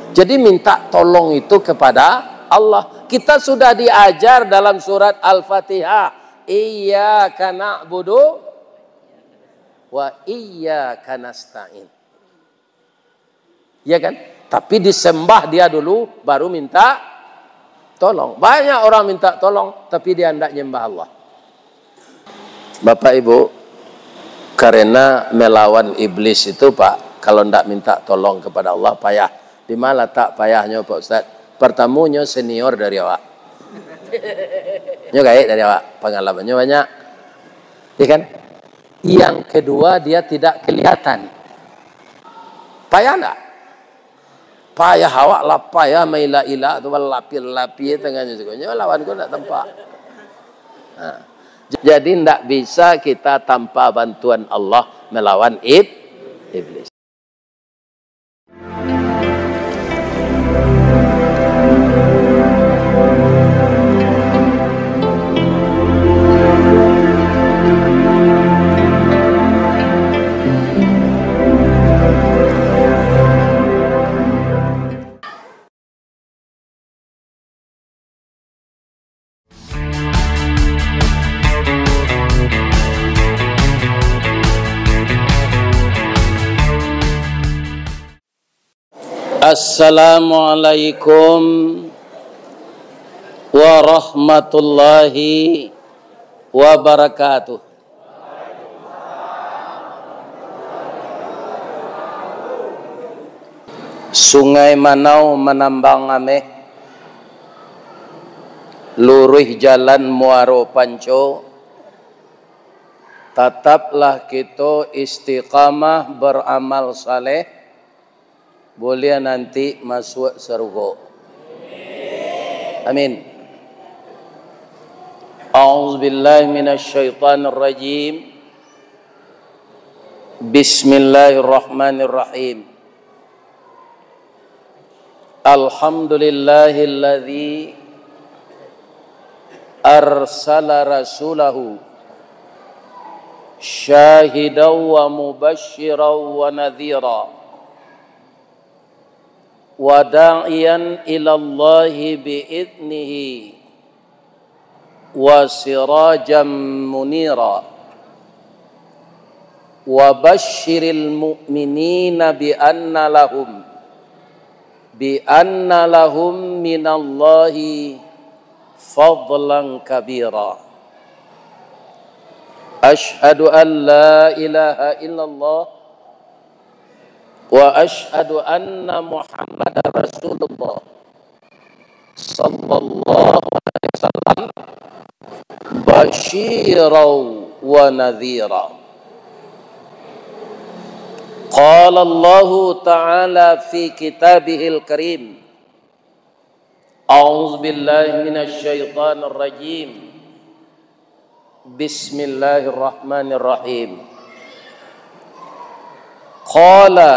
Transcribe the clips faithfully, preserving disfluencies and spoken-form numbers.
Jadi, minta tolong itu kepada Allah. Kita sudah diajar dalam surat Al-Fatihah, "Iyyaka na'budu wa iyyaka nasta'in." Ya kan? Tapi disembah dia dulu, baru minta tolong. Banyak orang minta tolong, tapi dia ndak nyembah Allah. Bapak Ibu, karena melawan iblis itu, Pak, kalau ndak minta tolong kepada Allah, payah. Di mana letak payahnyo, Pak Ustaz? Pertamonyo, senior dari awak. Nyo gaek dari awak, pengalamannyo banyak. Ya kan? Yang kedua, dia tidak kelihatan. Payah ndak? Payah awak lah, payah mailak-ilak tu, balapih-lapih tangan nyo, nyo lawan ko ndak tampak. Nah, j-, jadi ndak bisa kita tanpa bantuan Allah melawan ib-, iblis. Assalamualaikum warahmatullahi wabarakatuh. Sungai Manau manambang ameh, luruih jalan Muaro Panco, tataplah kito istiqamah baramal saleh, buliah nanti masuak sarugo. Amin. A'udzubillahi minasyaitonirrajim. Bismillahirrahmanirrahim. Alhamdulillahilladzi arsala rasulahu syahidan wa mubasysyiran wa nadhira, wa da'iyan ilallahi bi idznihi, wa sirajan munira, wa basyiril mu'minina bi anna lahum, bi anna lahum minallahi fadlan kabira. Asyhadu an la ilaha illallah wa asyhadu anna Muhammadar Rasulullah sallallahu alaihi wasallam basyiran wa nadhira. Qala Allahu ta'ala fi kitabihil karim, a'udzubillahi minasyaitonirrajim. Bismillahirrahmanirrahim. Qala,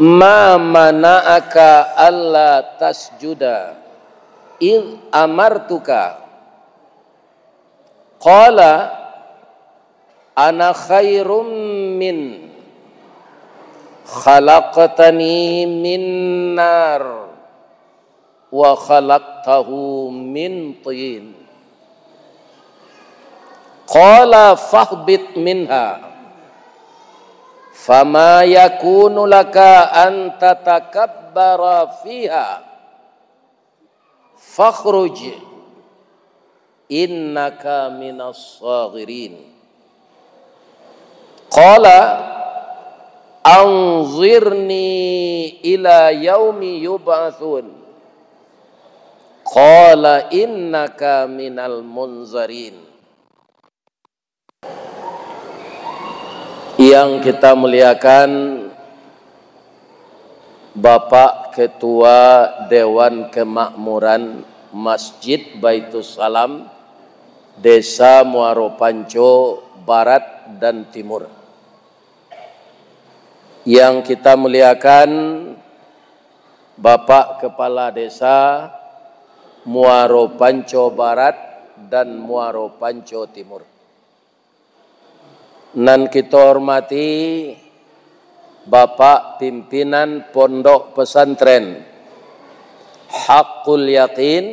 "Ma mana'aka alla tasjuda idh amartuka?" Qala, "Ana khairum min, khalaqtani min nar, wa khalaqtahu min tin." Qala, "Fahbit minha, fama yakunu laka an tatakabbara fiha, fakhruj, innaka minas saghirin." Qala, "Anzirni ila yaumi yub'atsun." Qala, "Innaka minal munzarin." Yang kita muliakan, Bapak Ketua Dewan Kemakmuran Masjid Baitussalam, Desa Muaro Panco Barat dan Timur. Yang kita muliakan, Bapak Kepala Desa Muaro Panco Barat dan Muaro Panco Timur. Nan kito hormati, Bapak pimpinan Pondok Pesantren Haqqul Yakin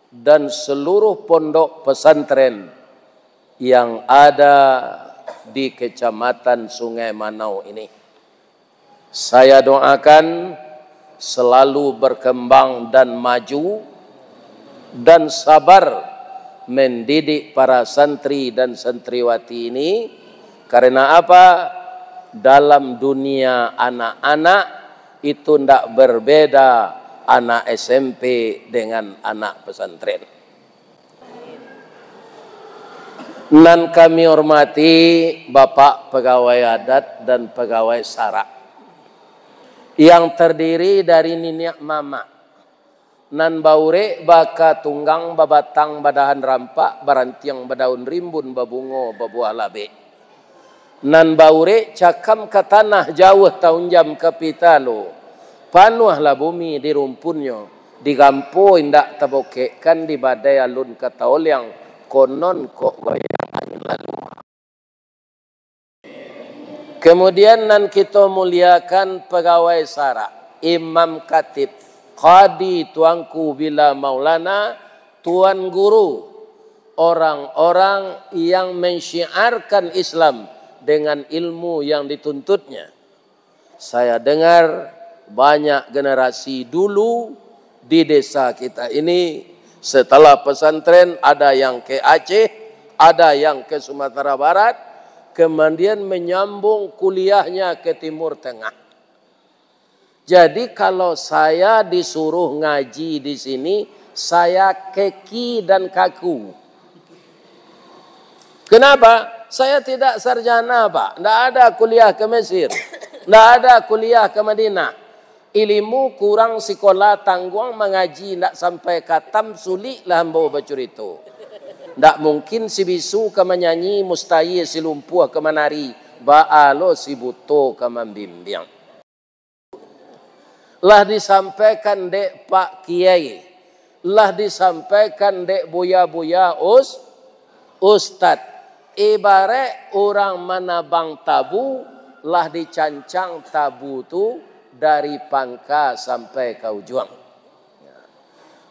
dan seluruh pondok pesantren yang ada di Kecamatan Sungai Manau ini. Saya doakan selalu berkembang dan maju, dan sabar mendidik para santri dan santriwati ini. Karena apa? Dalam dunia anak-anak itu ndak berbeda anak S M P dengan anak pesantren. Nan kami hormati Bapak Pegawai Adat dan Pegawai Sarak, yang terdiri dari niniak mamak, nan baurek baka tunggang babatang badahan rampak, barantiang badaun rimbun, babungo babuah labek. Nan baurek cakam ka tanah, jauah taunjam ka pitalo, panuahlah bumi di rumpunnyo, digampo indak tabokekkan, di badai alun ka taoliang, konon kok goyang angin lalu. Kemudian nan kito muliakan pagawai sarak, imam khatib, qadi, tuanku bila maulana, tuan guru, orang-orang yang mensyiarkan Islam dengan ilmu yang dituntutnya. Saya dengar banyak generasi dulu di desa kita ini, setelah pesantren ada yang ke Aceh, ada yang ke Sumatera Barat, kemudian menyambung kuliahnya ke Timur Tengah. Jadi kalau saya disuruh ngaji di sini, saya keki dan kaku. Kenapa? Saya tidak sarjana, Pak. Ndak ada kuliah ke Mesir. Ndak ada kuliah ke Madinah. Ilimu kurang, sikola tangguang, mangaji ndak sampai katam, suliklah ambo bacurito. Ndak mungkin si bisu ka manyanyi, mustahil si lumpuah ka manari, baa lo si buto ka mambimbiang. Lah disampaikan dek Pak Kiai, lah disampaikan dek buya-buya us-, ustad. Ibarat urang manabang tabu, lah dicancang tabu tu dari pangka sampai ka ujuang.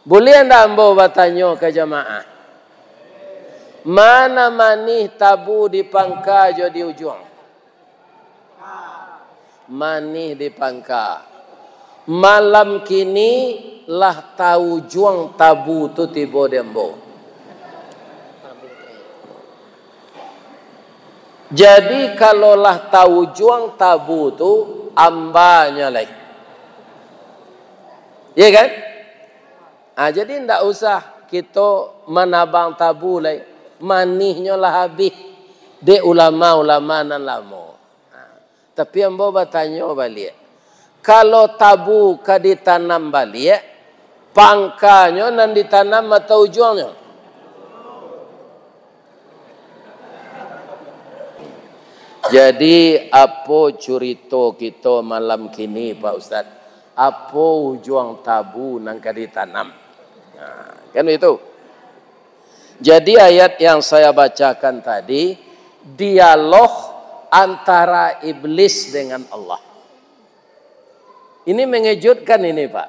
Buliah ndak ambo batanyo ka jamaah? Mana manih tabu di pangka jo di ujuang? Manih di pangka. Malam kini lah taujuang tabu tu tibo di ambo. Jadi, kalau lah taujuang tabu tu, ambanyo lai. Iya kan? Ah, jadi ndak usah kito manabang tabu lai. Manihnyo lah habih dek ulama-ulama nan lamo. Ah, tapi ambo batanyo baliak, kalau tabu ka ditanam baliak, pangkanyo nan ditanam atau ujuangnyo? Jadi, apo curito kito malam kini, Pak Ustaz? Apo ujuang tabu nan ka ditanam? Nah, kan itu. Jadi, ayat yang saya bacakan tadi, dialog antara iblis dengan Allah. Ini mengejutkan ini, Pak.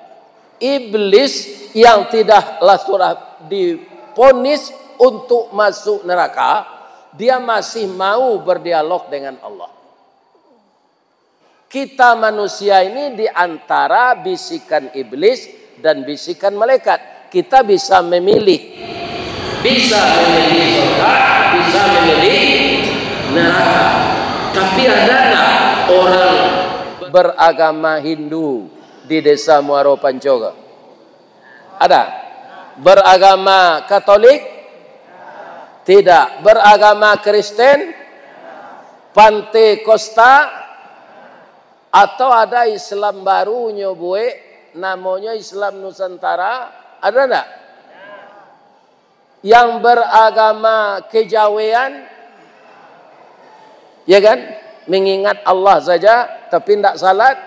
Iblis yang tidaklah sudah diponis untuk masuk neraka, dia masih mau berdialog dengan Allah. Kita manusia ini di antara bisikan iblis dan bisikan malaikat. Kita bisa memilih. Bisa memilih surga, bisa memilih neraka. Tapi ada nggak orang beragama Hindu di Desa Muaro Panco ko? Ada. Beragama Katolik? Tidak. Beragama Kristen? Pantekosta? Atau ada Islam baru nyo buek, namonyo Islam Nusantara? Ada ndak? Yang beragama kejawean, ya kan? Mengingat Allah saja, tapi ndak salat.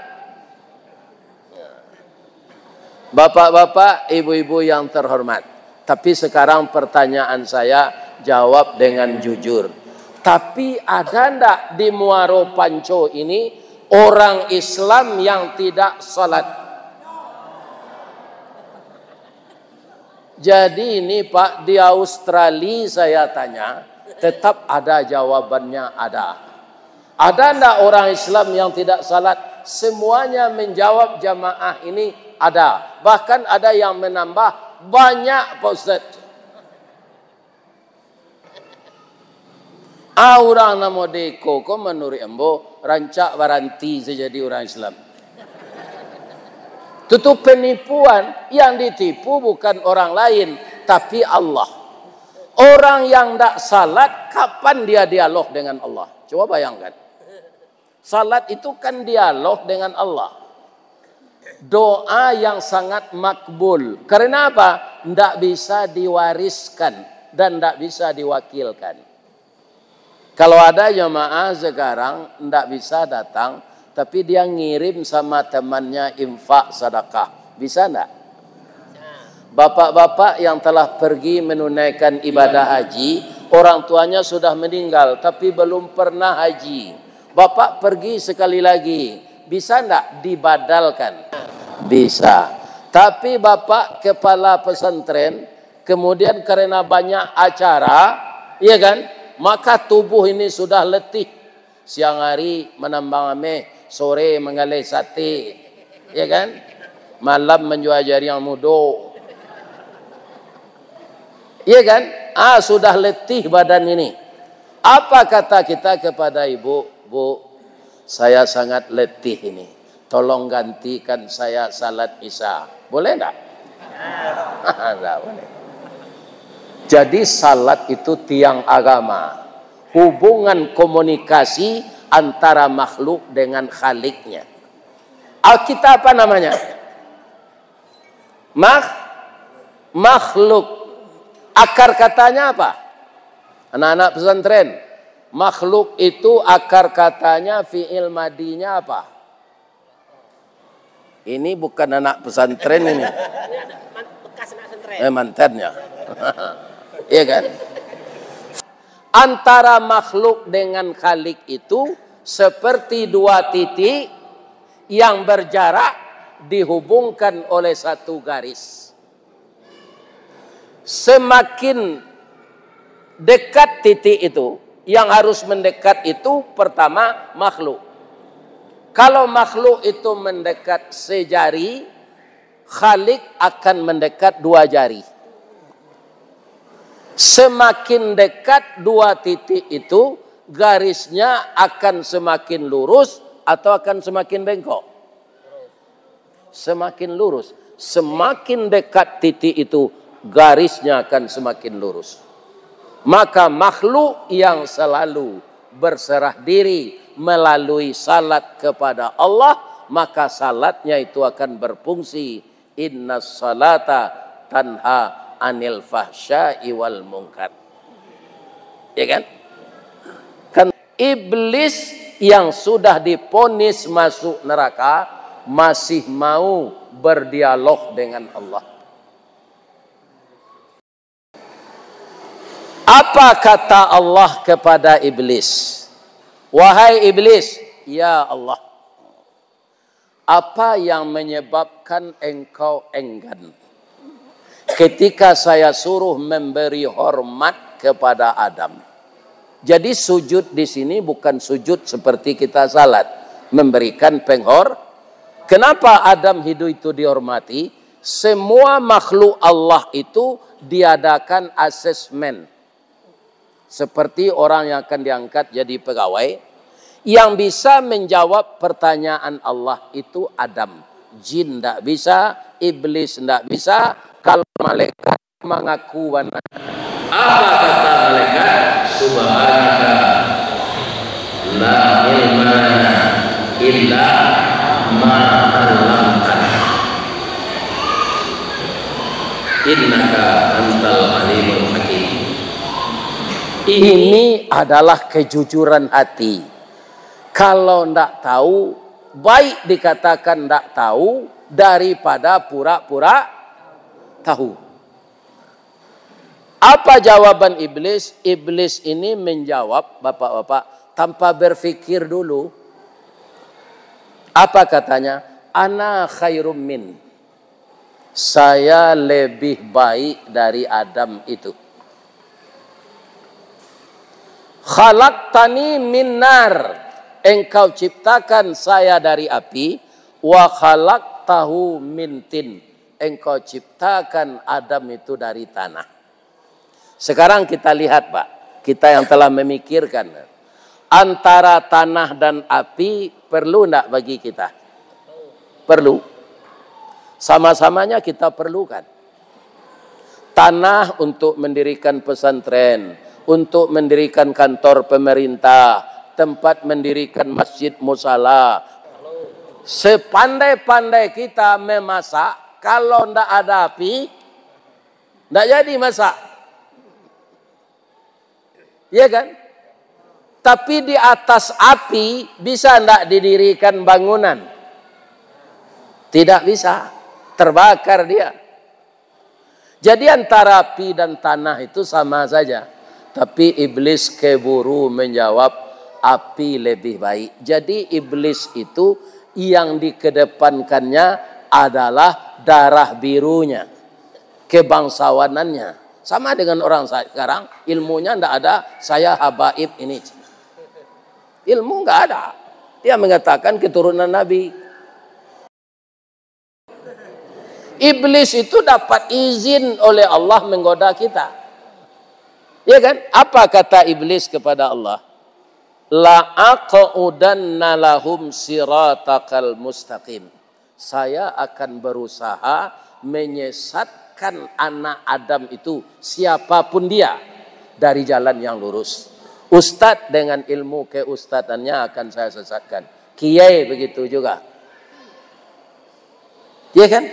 Bapak-bapak, ibu-ibu yang terhormat, tapi sekarang pertanyaan saya, jawab dengan jujur. Tapi ada ndak di Muaro Panco ini Orang Islam yang tidak salat. Jadi ini, Pak, di Australia saya tanya, tetap ada jawabannya, ada. Ada ndak orang Islam yang tidak salat? Semuanya menjawab jamaah ini ada. Bahkan ada yang menambah, banyak, Pak Ustaz. Ah, urang namo Deko ko, manuruik ambo, rancak baranti sajo jadi urang Islam. Itu tu penipuan. Yang ditipu bukan orang lain, tapi Allah. Orang yang ndak salat, kapan dia dialog dengan Allah? Coba bayangkan. Salat itu kan dialog dengan Allah. Doa yang sangat makbul. Karena apa? Ndak bisa diwariskan dan ndak bisa diwakilkan. Kalau ada jamaah sekarang ndak bisa datang, tapi dia ngirim sama temannya infak sadakah, bisa ndak? Bapak-bapak yang telah pergi menunaikan ibadah haji, orang tuanya sudah meninggal, tapi belum pernah haji. Bapak pergi sekali lagi, bisa ndak dibadalkan? Bisa. Tapi bapak kepala pesantren, kemudian karena banyak acara, iya kan, maka tubuh ini sudah letih. Siang hari manambang ameh, sore manggaleh sate, ya kan? Malam manjua jariang mudo. Ya kan? Ah, sudah letih badan ini. Apa kata kita kepada ibu, "Bu, saya sangat letih ini. Tolong gantikan saya salat Isya." Boleh ndak? Ndak boleh. Jadi salat itu tiang agama. Hubungan komunikasi antara makhluk dengan Khaliknya. Alkitab apa namanya? Makh-, makhluk. Akar katanya apa? Anak-anak pesantren, makhluk itu akar katanya fi'il madinya apa? Ini bukan anak pesantren ini. Ini ada man-, bekas anak pesantren. Eh, mantannya. Iya kan? Antara makhluk dengan Khalik itu seperti dua titik yang berjarak dihubungkan oleh satu garis. Semakin dekat titik itu, yang harus mendekat itu pertama makhluk. Kalau makhluk itu mendekat sejari, Khalik akan mendekat dua jari. Semakin dekat dua titik itu, garisnya akan semakin lurus atau akan semakin bengkok? Semakin lurus. Semakin dekat titik itu, garisnya akan semakin lurus. Maka makhluk yang selalu berserah diri melalui salat kepada Allah, maka salatnya itu akan berfungsi, "Inna salata tanha anil fahsya'i wal munkar." Ya kan? Kan iblis yang sudah diponis masuk neraka masih mau berdialog dengan Allah. Apa kata Allah kepada iblis? "Wahai iblis, ya Allah, apa yang menyebabkan engkau enggan ketika saya suruh memberi hormat kepada Adam?" Jadi sujud di sini bukan sujud seperti kita salat, memberikan penghor-, kenapa Adam hidup itu dihormati? Semua makhluk Allah itu diadakan asesmen. Seperti orang yang akan diangkat jadi pegawai, yang bisa menjawab pertanyaan Allah itu Adam. Jin ndak bisa, iblis ndak bisa, kalau malaikat mangaku bana. Apa kata malaikat? "Subhanaka la ilma lana illa ma 'allamtana. Innaka antal alimul hakim." Ini adalah kejujuran hati. Kalau ndak tahu, baik dikatakan ndak tahu daripada pura-pura tahu. Apa jawaban iblis? Iblis ini menjawab, bapak-bapak, tanpa berpikir dulu. Apa katanya? "Ana khairum min." Saya lebih baik dari Adam itu. "Khalaqtani min nar." Engkau ciptakan saya dari api. "Wa khalaqtahu min tin." Engkau ciptakan Adam itu dari tanah. Sekarang kita lihat, Pak, kita yang telah memikirkan, antara tanah dan api perlu ndak bagi kita? Perlu. Sama-samanya kita perlukan. Tanah untuk mendirikan pesantren, untuk mendirikan kantor pemerintah, tempat mendirikan masjid, musala. Sepandai-pandai kita memasak, kalau ndak ada api, ndak jadi masak. Iya kan? Tapi di atas api bisa ndak didirikan bangunan? Tidak bisa. Terbakar dia. Jadi antara api dan tanah itu sama saja. Tapi iblis keburu menjawab, "Api lebih baik." Jadi iblis itu yang dikedepankannya adalah darah birunya, kebangsawanannya. Sama dengan orang sa-, sekarang, ilmunya ndak ada, saya habaib ini. Ilmu nggak ada. Dia mengatakan keturunan Nabi. Iblis itu dapat izin oleh Allah menggoda kita. Ya kan? Apa kata iblis kepada Allah? "La aqudanna lahum siratakal mustaqim." Saya akan berusaha menyesatkan anak Adam itu, siapapun dia, dari jalan yang lurus. Ustadz dengan ilmu keustadannya akan saya sesatkan. Kiai begitu juga. Ya kan?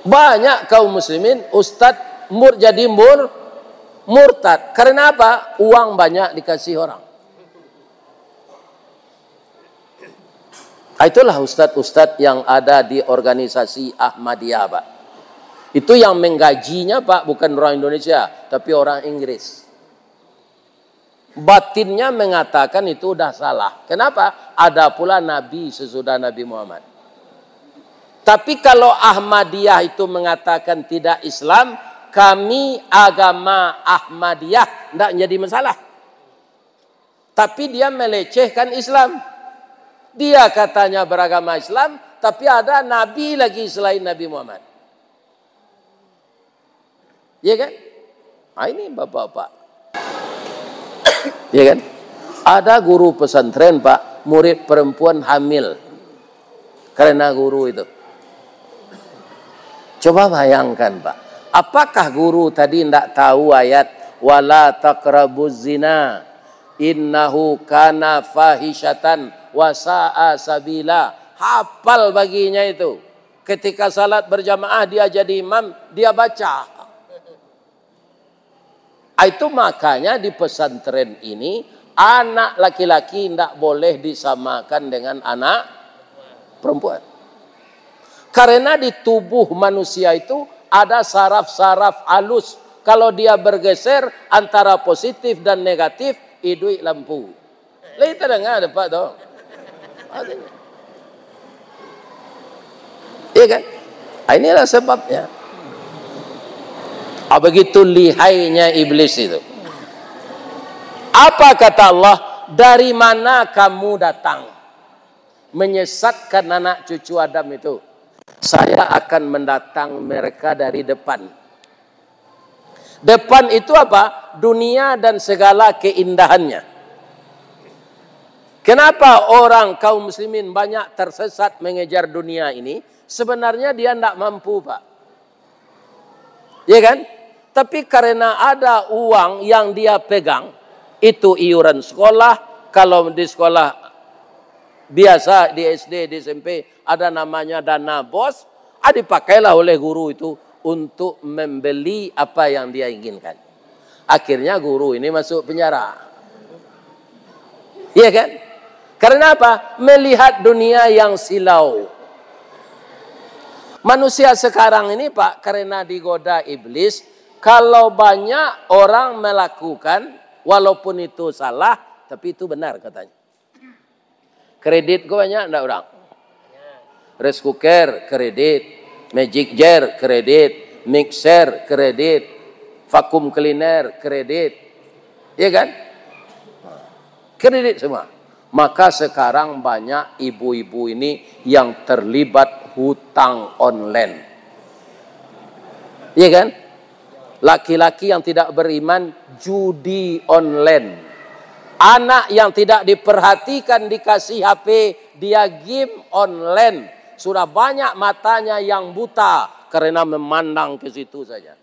Banyak kaum muslimin, ustadz mur-, jadi mur-, murtad. Karena apa? Uang banyak dikasih orang. Ah, itulah ustadz-ustadz yang ada di organisasi Ahmadiyah, Pak. Itu yang menggajinya, Pak, bukan orang Indonesia, tapi orang Inggris. Batinnya mengatakan itu udah salah. Kenapa? Ada pula Nabi sesudah Nabi Muhammad. Tapi kalau Ahmadiyah itu mengatakan tidak Islam, kami agama Ahmadiyah, ndak jadi masalah. Tapi dia melecehkan Islam. Dia katanya beragama Islam, tapi ada nabi lagi selain Nabi Muhammad. Ya kan? Ah, ini bapak-bapak. Ya kan? Ada guru pesantren, Pak, murid perempuan hamil karena guru itu. Coba bayangkan, Pak. Apakah guru tadi ndak tahu ayat, "Wala taqrabuz zina, innahu kana fahishatan wa sa'a sabila"? Hafal baginya itu. Ketika salat berjamaah, dia jadi imam, dia baca. Ah, itu makanya di pesantren ini, anak laki-laki ndak boleh disamakan dengan anak perempuan. Karena di tubuh manusia itu ada saraf-saraf alus. Kalau dia bergeser antara positif dan negatif, iduik lampu. Lai tadanga dek Apak tu? Iya kan? Ah, inilah sebabnya. Ah, begitu lihainya iblis itu. Apa kata Allah? "Dari mana kamu datang?" Menyesatkan anak cucu Adam itu. "Saya akan mendatang mereka dari depan." Depan itu apa? Dunia dan segala keindahannya. Kenapa orang kaum muslimin banyak tersesat mengejar dunia ini? Sebenarnya dia ndak mampu, Pak. Ya kan? Tapi karena ada uang yang dia pegang, itu iuran sekolah, kalau di sekolah biasa, di S D, di S M P, ada namanya dana bos, ah, dipakailah oleh guru itu untuk membeli apa yang dia inginkan. Akhirnya guru ini masuk penjara. Iya kan? Karena apa? Melihat dunia yang silau. Manusia sekarang ini, Pak, karena digoda iblis, kalau banyak orang melakukan, walaupun itu salah, tapi itu benar katanya. Kredit ko banyak ndak urang? Rice cooker, kredit. Magic jar, kredit. Mixer, kredit. Vacuum cleaner, kredit. Iya kan? Kredit semua. Maka sekarang banyak ibu-ibu ini yang terlibat hutang online. Iya kan? Laki-laki yang tidak beriman, judi online. Anak yang tidak diperhatikan, dikasih H P, dia game online. Sudah banyak matanya yang buta karena memandang ke situ saja.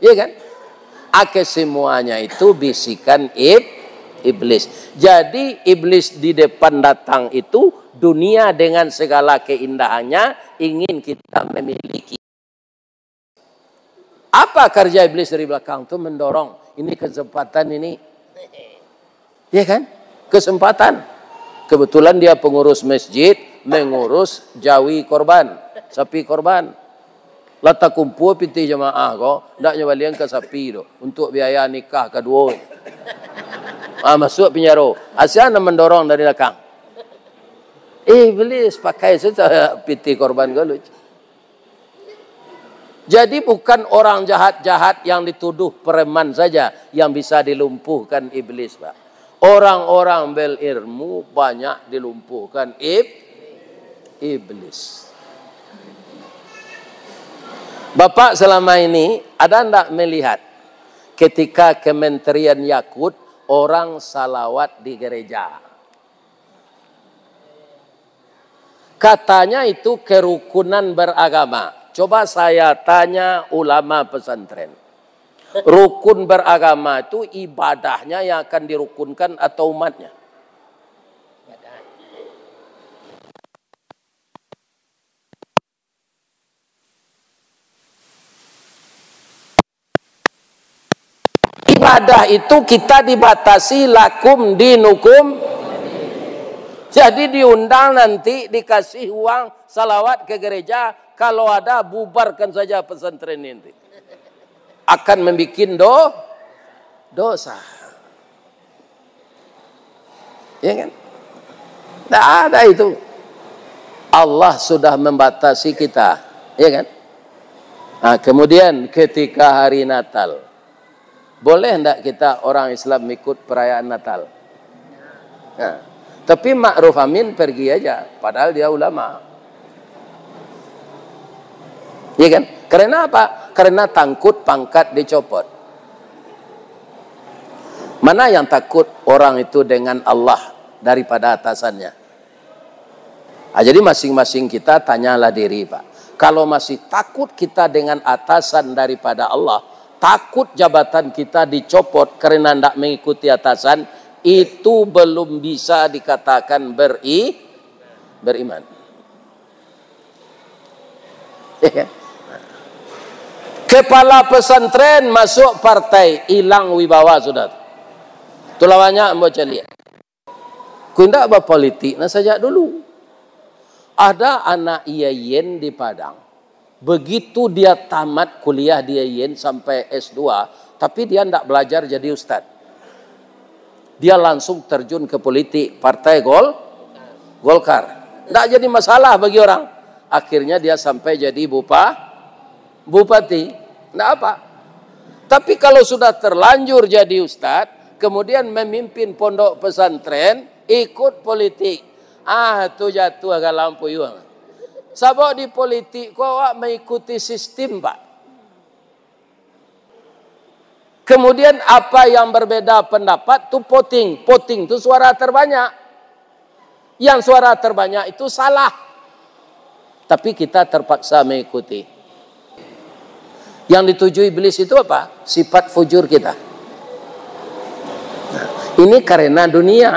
Iya kan? Ake semuanya itu bisikan ib-, iblis. Jadi iblis di depan datang itu, dunia dengan segala keindahannya ingin kita memiliki. Apa kerja iblis dari belakang tu? Mendorong. Ini kesempatan ini. Ya kan? Kesempatan. Kebetulan dia pengurus masjid, mengurus jawi korban, sapi korban. Lah takumpul pitih jamaah ko, ndak nyo balian ka sapi tu, untuk biaya nikah kaduo. Ah, masuk penjaro. Asia nan mendorong dari belakang. Iblis pakai saja pitih korban ko lucu. Jadi bukan orang jahat-jahat yang dituduh preman saja yang bisa dilumpuhkan iblis, Pak. Orang-orang berilmu banyak dilumpuhkan ib-, iblis. Bapak selama ini ada ndak melihat ketika Kementerian Yakut orang salawat di gereja? Katanya itu kerukunan beragama. Coba saya tanya ulama pesantren. Rukun beragama itu ibadahnya yang akan dirukunkan atau umatnya? Ibadah itu kita dibatasi lakum dinukum. Jadi diundang nanti, dikasih uang salawat ke gereja, kalau ada bubarkan saja pesantren ini nanti. Akan membuat do-, dosa. Ya kan? Tidak ada itu. Allah sudah membatasi kita. Ya kan? Nah, kemudian ketika hari Natal, boleh ndak kita orang Islam ikut perayaan Natal? Nah, tapi Ma'ruf Amin pergi aja, padahal dia ulama. Iya kan? Karena apa? Karena takut pangkat dicopot. Mana yang takut orang itu dengan Allah daripada atasannya? Ah, jadi masing-masing kita tanyalah diri, Pak. Kalau masih takut kita dengan atasan daripada Allah, takut jabatan kita dicopot karena ndak mengikuti atasan, itu belum bisa dikatakan beri-, beriman. Kepala pesantren masuk partai, hilang wibawa sudah. Itulah banyak ambo caliak. Ku indak bapolitik nah sajak dulu. Ada anak I A I N di Padang. Begitu dia tamat kuliah di I A I N sampai S dua, tapi dia ndak belajar jadi ustad. Dia langsung terjun ke politik, Partai Gol-, Golkar. Ndak jadi masalah bagi orang. Akhirnya dia sampai jadi bupa-, bupati. Ndak apa. Tapi kalau sudah terlanjur jadi ustad, kemudian memimpin pondok pesantren, ikut politik. Ah, tu jatuah ka dalam puyuang. Sabab di politik ko awak mengikuti sistem, Pak. Kemudian apa yang berbeda pendapat tu voting. Voting tu suara terbanyak. Yang suara terbanyak itu salah. Tapi kita terpaksa mengikuti. Yang dituju iblis itu apa? Sifat fujur kita. Nah, ini karena dunia.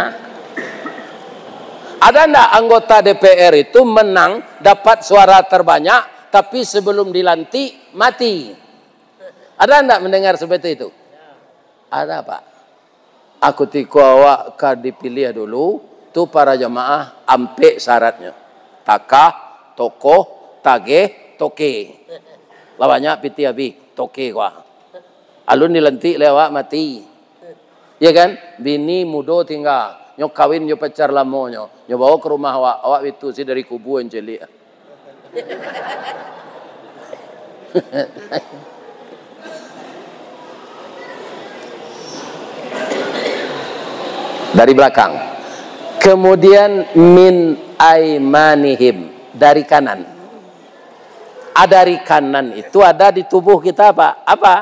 Ada ndak anggota D P R itu menang, dapat suara terbanyak, tapi sebelum dilantik, mati? Ada ndak mendengar seperti itu? Ada, Pak. Aku tiko awak ka dipiliah dulu, tu para jamaah ampek syaratnyo. Takah, tokoh, tageh, toke. Lah banyak pitih abih, toke ko ah. Alun dilantik leh awak mati. Ya kan? Bini mudo tingga, Nyo kawin jo pacar lamonyo, nyo bawa ka rumah awak, awak bitusi dari kubua caliak. Dari belakang. Kemudian min aimanihim, dari kanan. Ah, dari kanan itu ada di tubuh kita apa? Apa?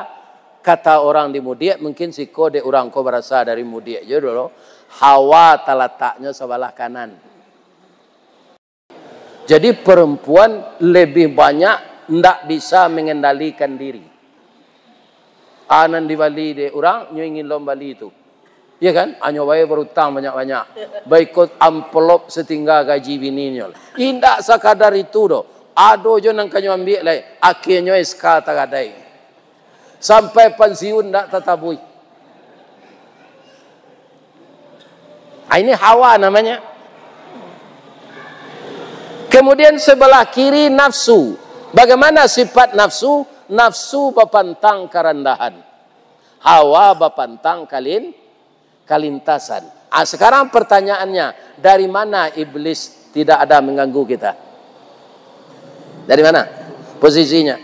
Kata orang di Mudiak, mungkin siko dek urang ko barasa dari Mudiak je dulu, hawa talataknyo sabalah kanan. Jadi, perempuan lebih banyak ndak bisa mengendalikan diri. Ah, nan dibali dek urang, nyo ingin lo bali tu. Iya kan? Anyo bae berutang banyak-banyak. Baikot amplop setingga gaji bininyo. Indak sakadar itu doh. Ado jo nan kanyo ambiak lai. Akhianyo S K tagadai. Sampai pensiun ndak tatabuih. Ah, ini hawa namanya. Kemudian sebelah kiri nafsu. Bagaimana sifat nafsu? Nafsu bapantang karandahan. Hawa bapantang kalin-, kalintasan. Ah, sekarang pertanyaannya, dari mana iblis tidak ada mengganggu kita? Dari mana posisinya?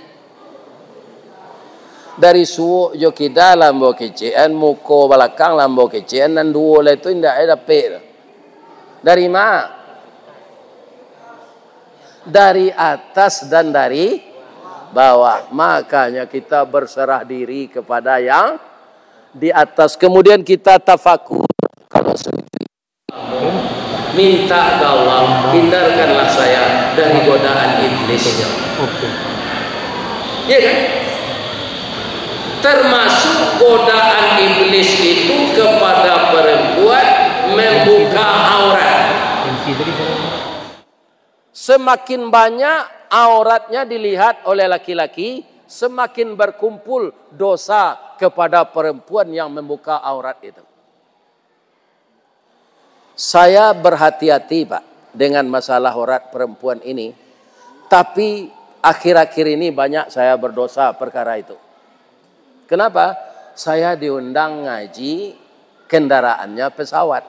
Dari suok jo kida lah ambo kecekan, muko balakang lah ambo kecekan, nan duo lai tu indak ai dapek tu. Dari ma? Dari atas dan dari bawah. Makanya kita berserah diri kepada yang di atas. Kemudian kita tafakur. Kalau sujud, minta ke Allah, hindarkanlah saya dari godaan iblis. Oke. Iya kan? Termasuk godaan iblis itu kepada perempuan membuka aurat. Semakin banyak auratnya dilihat oleh laki-laki, semakin berkumpul dosa kepada perempuan yang membuka aurat itu. Saya berhati-hati, Pak, dengan masalah aurat perempuan ini. Tapi akhir-akhir ini banyak saya berdosa perkara itu. Kenapa? Saya diundang ngaji, kendaraannya pesawat.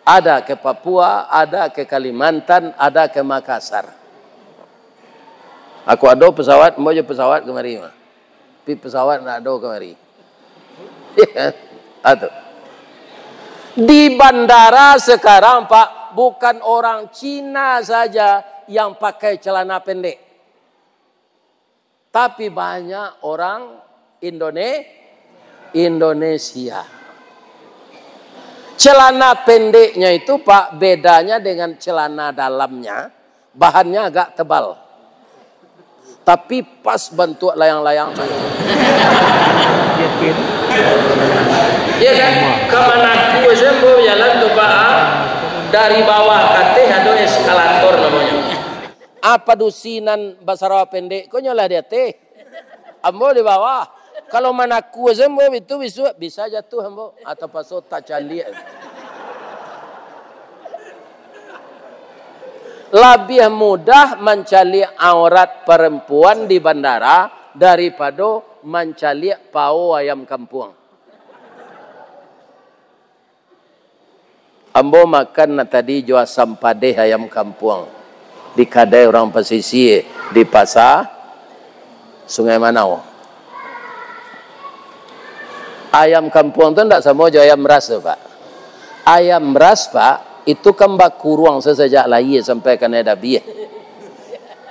Ada ke Papua, ada ke Kalimantan, ada ke Makassar. Aku ado pesawat, ambo jo pesawat kamari mah. Tapi pesawat ndak ado kamari. Ado. Di bandara sekarang, Pak, bukan orang Cina saja yang pakai celana pendek. Tapi banyak orang Indone-, Indonesia. Celana pendeknya itu, Pak, bedanya dengan celana dalamnya, bahannya agak tebal. Tapi pas bantuak layang-layang. Iya kan? Ka Manaku se ambo jalan tu, Pak, ah. Dari bawah ka ateh ado eskalator namonyo. Ah, padusi nan basarawa pendek ko nyo lah di ateh. Ambo di bawah. Kalau Manaku se ambo itu bisuak, bisa jatuah ambo. Atau paso tacaliak. Labiah mudah mancaliak aurat perempuan di bandara daripado mancaliak pao ayam kampuang. Ambo makan nak tadi jo asam padeh ayam kampuang di kadai urang pasisia di Pasa Sungai Manau. Ayam kampuang tu ndak samo jo ayam ras tu, Pak. Ayam ras, Pak, itu kan bakuruang sasajak lahia sampai kanai dabiah.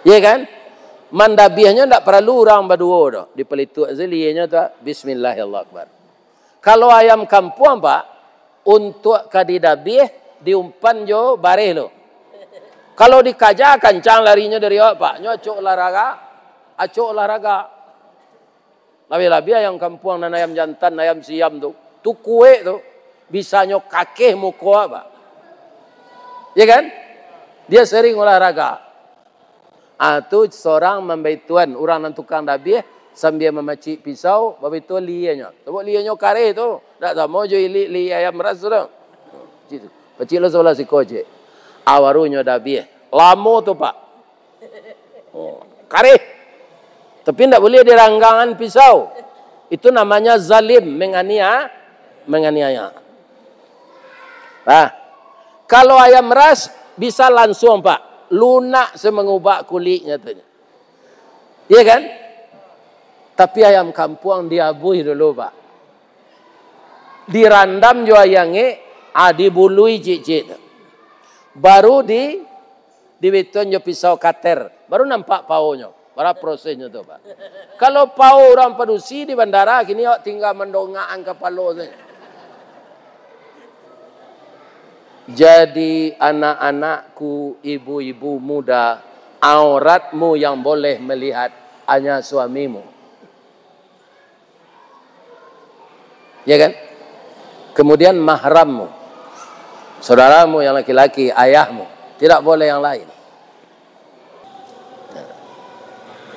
Iya kan? Mandabiahnyo ndak paralu urang baduo doh. Dipalituak se lienyo tu, bismillah, Allahu Akbar. Kalau ayam kampuang, Pak, untuak ka didabiah, diumpan jo bareh lo. Kalau dikaja, kancang larinyo dari awak, Pak. Nyo acok olahraga, acok olahraga. Labiah-labiah ayam kampuang nan ayam jantan, ayam siam tu. Tu kuek tu. Bisanyo kakeh muko awak, Pak. Ya kan? Dia sering olahraga. Ah, tu sorang mambaituan, urang nan tukang dabiah, sambia mamacik pisau, babaituan lienyo. Sabab lienyo kareh tu, ndak samo jo ilia-ilia ayam ras tu doh. Cik tu. Pacik lo sabalah siko, cik. Ah, baru nyo dabiah. Lamo tu, Pak. Oh, kareh. Tapi ndak buliah diranggangan pisau. Itu namanya zalim, mengania-, menganiaya. Nah, kalau ayam ras bisa langsung, Pak, lunak samangubak kuliknyo tu. Iya kan? Tapi ayam kampuang diabuih dulu, Pak. Dirandam jo aia angek, ah, dibului ciek-ciek tu. Baru di, dibituan jo pisau kater, baru nampak paonyo. Bara prosesnyo tu, Pak. Kalau pao urang padusi di bandara, kini awak tinggal mandongakkan kapalo sajo. Jadi, anak-anakku, ibu-ibu muda, auratmu yang boleh melihat hanya suamimu. Ya kan? Kemudian mahrammu, saudaramu yang laki-laki, ayahmu. Tidak boleh yang lain.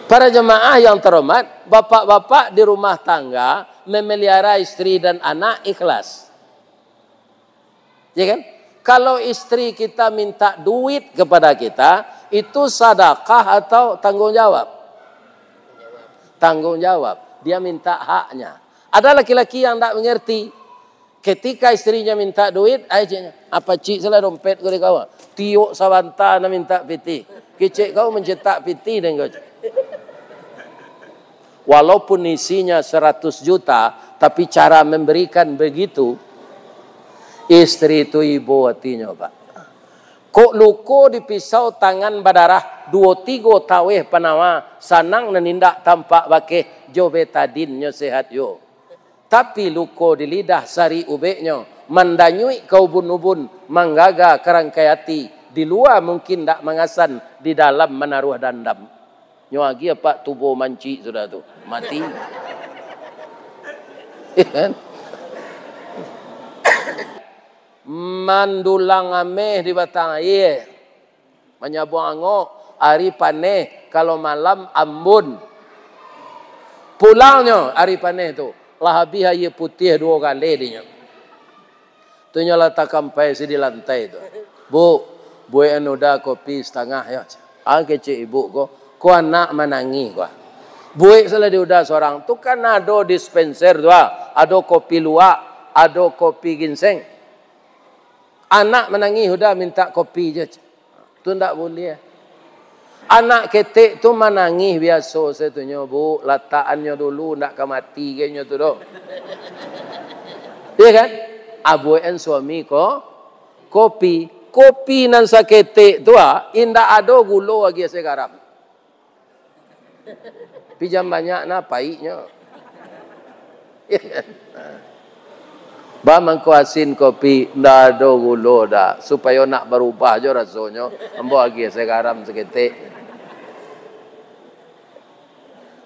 Para jemaah yang terhormat, bapak-bapak di rumah tangga memelihara istri dan anak ikhlas. Ya kan? Kalau istri kita minta duit kepada kita, itu sadakah atau tanggung jawab? Tanggung jawab. Dia minta haknya. Ada laki-laki yang ndak mengerti. Ketika istrinya minta duit, ai ceknyo, "Apa cik salah dompet ko di kau? Tiok sabanta nak minta pitih. Kecek kau mencetak pitih deh kau." Walaupun isinya seratus juta, tapi cara memberikan begitu, istri tu ibo atinyo, Pak. Kok luko di pisau tangan badarah, duo tigo taweh panawa, sanang nan indak tampak bakeh, jo betadinnyo sehat juo. Tapi luko di lidah sari ubeknyo, mandanyuik ka ubun-ubun, manggaga ka rangkai ati, di lua mungkin ndak mangasan, di dalam manaruah dandam. Nyo agiah, Pak, tubo mancik sudah tu. Mati. Iya kan? Mandulang ameh di batang aia. Manyabuang angok, ari paneh, kalau malam ambun. Pulangnyo ari paneh tu, lah abih aia putiah duo kali dinyo. Tu nyo latakkan pai si di lantai tu. "Bu, buekan Uda kopi satangah yo." Ah, kecek ibu ko, "Ko anak manangih ko." Buek salah di Uda sorang. Tu kan ado dispenser tu, ah. Ado kopi luwak, ado kopi ginseng. Anak manangih, Uda minta kopi je. Tu ndak buliah. Anak ketek tu manangih biaso satunyo, Bu. Latakannyo dulu, ndak ka mati ge nyo tu doh. Iya kan? Abuekan suami ko, kopi. Kopi nan saketek tu, ah, indak ado gulo agiah se garam. Tapi jan banyak nah, paiknyo. Ba mangko asin kopi, ndak ado gulo dak, supayo nak barubah jo rasonyo, ambo agiah se garam saketek.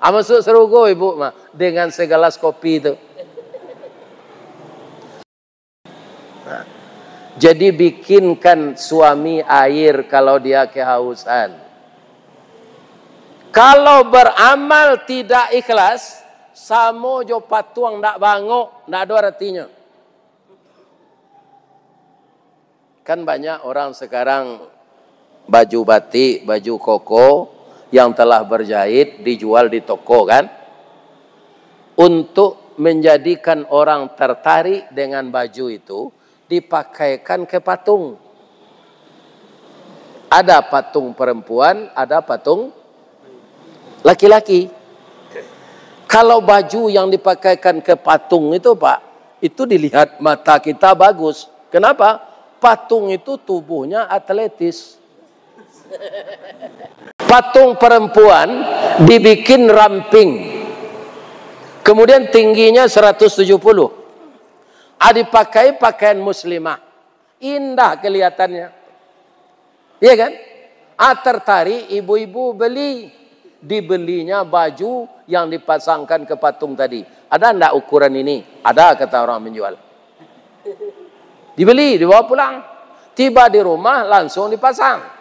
Ah, masuak sarugo ibu mah, dengan segelas kopi tu. Nah, jadi bikinkan suami air kalau dia kehausan. Kalau beramal tidak ikhlas, samo jo patuang ndak baangok, ndak ado aratinyo. Kan banyak orang sekarang baju batik, baju koko yang telah berjahit dijual di toko kan. Untuk menjadikan orang tertarik dengan baju itu, dipakaikan ke patung. Ada patung perempuan, ada patung laki-laki. Kalau baju yang dipakaikan ke patung itu, Pak, itu dilihat mata kita bagus. Kenapa? Patung itu tubuhnya atletis. Patung perempuan dibikin ramping, kemudian tingginya seratus tujuh puluh. Ah, dipakai pakaian muslimah, indah kelihatannya. Iya kan? Ah, tertarik ibu-ibu beli. Dibelinya baju yang dipasangkan ke patung tadi. "Ada ndak ukuran ini?" "Ada," kata orang menjual. Dibeli, dibawa pulang. Tiba di rumah, langsung dipasang.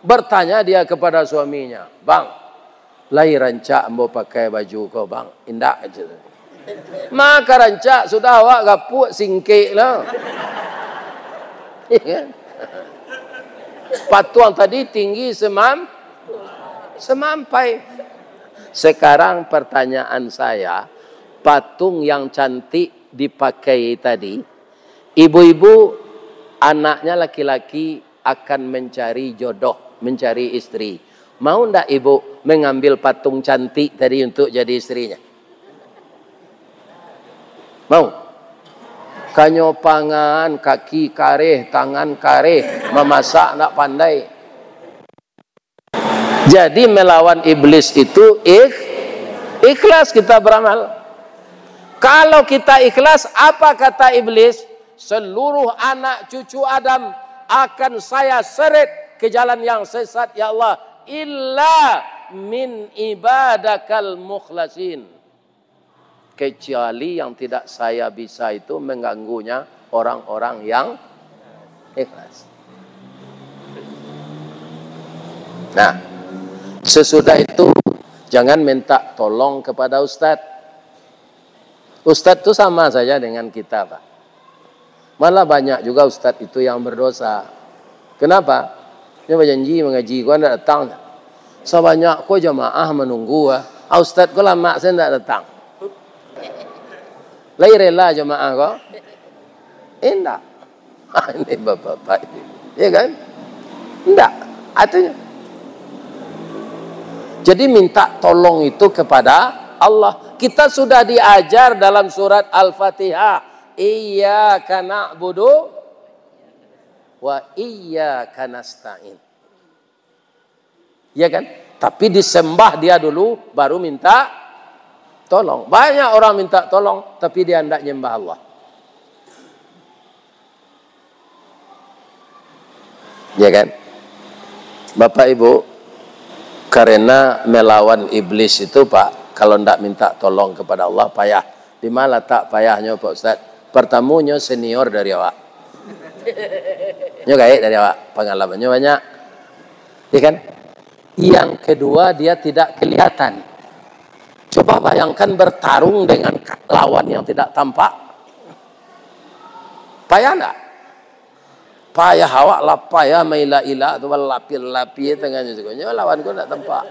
Bertanya dia kepada suaminya, "Bang, lai rancak ambo pakai baju ko, Bang?" "Indak," aja. "Maka rancak, sudah awak gapuak singkek lah." Iya kan? Patuang tadi tinggi semam-, semampai. Sekarang pertanyaan saya, patung yang cantik dipakai tadi, ibu-ibu, Anaknya laki-laki akan mencari jodoh, mencari istri. Mau ndak ibu mengambil patung cantik tadi untuk jadi istrinya? Mau? Kanyo pangan, kaki kareh, tangan kareh, mamasak ndak pandai. Jadi melawan iblis itu ikh-, ikhlas kita beramal. Kalau kita ikhlas, apa kata iblis? Seluruh anak cucu Adam akan saya seret ke jalan yang sesat, ya Allah, illa min ibadakal mukhlasin. Kecuali yang tidak saya bisa itu mengganggunya orang-orang yang ikhlas. Nah, sesudah itu jangan minta tolong kepada ustaz. Ustaz tu sama saja dengan kita, Pak. Malah banyak juga ustaz itu yang berdosa. Kenapa? Dia berjanji mengaji, kok ndak datang. Sabanyak ko jamaah menunggu, ah. Ah, ustaz ko lamak saja ndak datang. Lai rela jamaah ko? Indak. Ini bapak-bapak ini. Ya kan? Indak. Artinya. Jadi minta tolong itu kepada Allah. Kita sudah diajar dalam surat Al-Fatihah. Iyyaka na'budu wa iyyaka nasta'in. Ya kan? Tapi disembah dia dulu, baru minta tolong. Banyak orang minta tolong, tapi dia ndak nyembah Allah. Ya kan? Bapak Ibu, karena melawan iblis itu, Pak, kalau ndak minta tolong kepada Allah, payah. Di mana latak payahnyo, Pak Ustaz? Pertamonyo senior dari awak. Nyo gaek dari awak, pengalamannyo banyak. Ya kan? Yang kedua, dia tidak kelihatan. Coba bayangkan bertarung dengan ka-, lawan yang tidak tampak. Payah ndak? Payah awak lah, payah maila-ila tu, balapih-lapih tangannyo tu. Nyo lawan ko ndak tampak.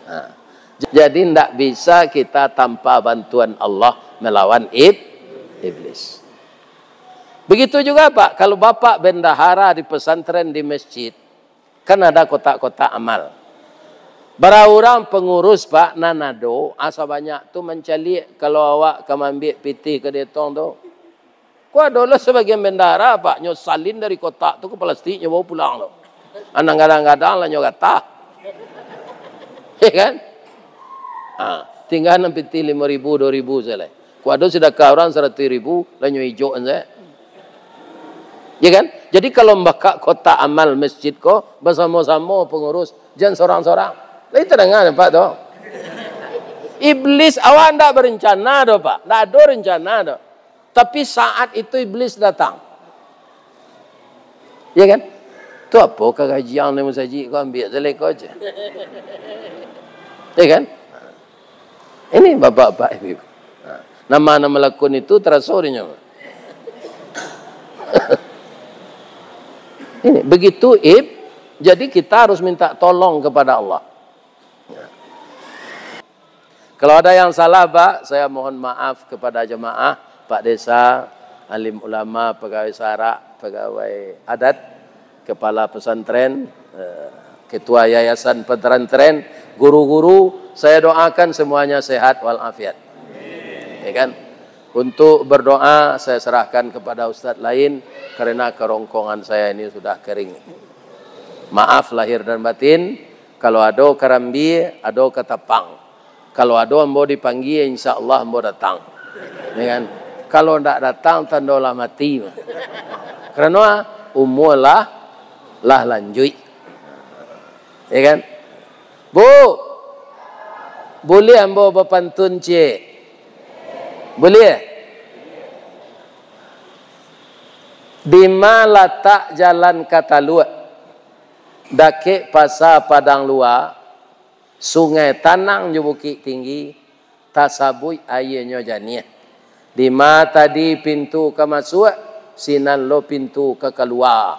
Nah, j-, jadi ndak bisa kita tanpa bantuan Allah melawan ib-, iblis. Begitu juga, Pak, kalau Bapak bendahara di pesantren, di masjid, kan ada kotak-kotak amal. Bara urang pengurus, Pak, nan ado, ah, sabanyak tu mancaliak kalau awak ka maambiak pitih ka dietong tu. Ko ado lo sabagian bendahara, Pak, nyo salin dari kotak tu ka plastik, nyo bao pulang tu. Anang gadang-gadang lah nyo gatah. Ya kan? Ha, tingga nan pitih limo ribu, duo ribu sajo lai. Ko ado sidakah urang saratuih ribu, lah nyo ijok sajo. Ya kan? Jadi kalau mambakak kotak amal masjid ko, basamo-samo pengurus, jan sorang-sorang. Lai tadanga nampak tu. Iblis, awak ndak berencana doh, Pak. Ndak ado rencana doh. Tapi saat itu iblis datang. Ya kan? Tu apo ka gajiang ni musajik ko, ambiak sajo lai ko, ceh. Ya kan? Ini bapak-bapak, ibu-ibu. Nah, nama-nama lakun itu taraso di nyo. Ini begitu, ib-, jadi kita harus minta tolong kepada Allah. Kalau ada yang salah, Pak, saya mohon maaf kepada jemaah, Pak Desa, alim ulama, pegawai sarak, pegawai adat, kepala pesantren, eh, ketua yayasan pesantren, guru-guru, saya doakan semuanya sehat walafiat. Ya kan? Untuk berdoa, saya serahkan kepada ustaz lain, karena kerongkongan saya ini sudah kering. Maaf lahir dan batin, kalau ado karambia, ado katapang. Kalau ado ambo dipanggia, insya Allah ambo datang. Ya kan? Kalau ndak datang, tando lah mati. Karano umua lah, lah lanjuik. Ya kan? Bu, buliah ambo bapantun ciek? Buliah? Dima latak jalan ka Taluak, dakek Pasa Padang Lua, Sungai Tanang jo Bukik Tinggi, tasabuik aianyo janiah. Dima tadi pintu ka masuak, sinan lo pintu ka kalua.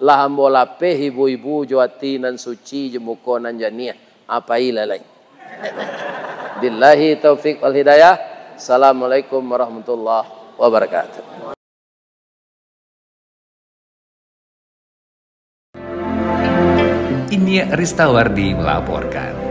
Lah ambo lapeh ibu-ibu jo ati nan suci, jo muko nan janiah. Apai lah lai. Billahi taufik wal hidayah. Assalamualaikum warahmatullahi wabarakatuh. Nia Ristawardi melaporkan.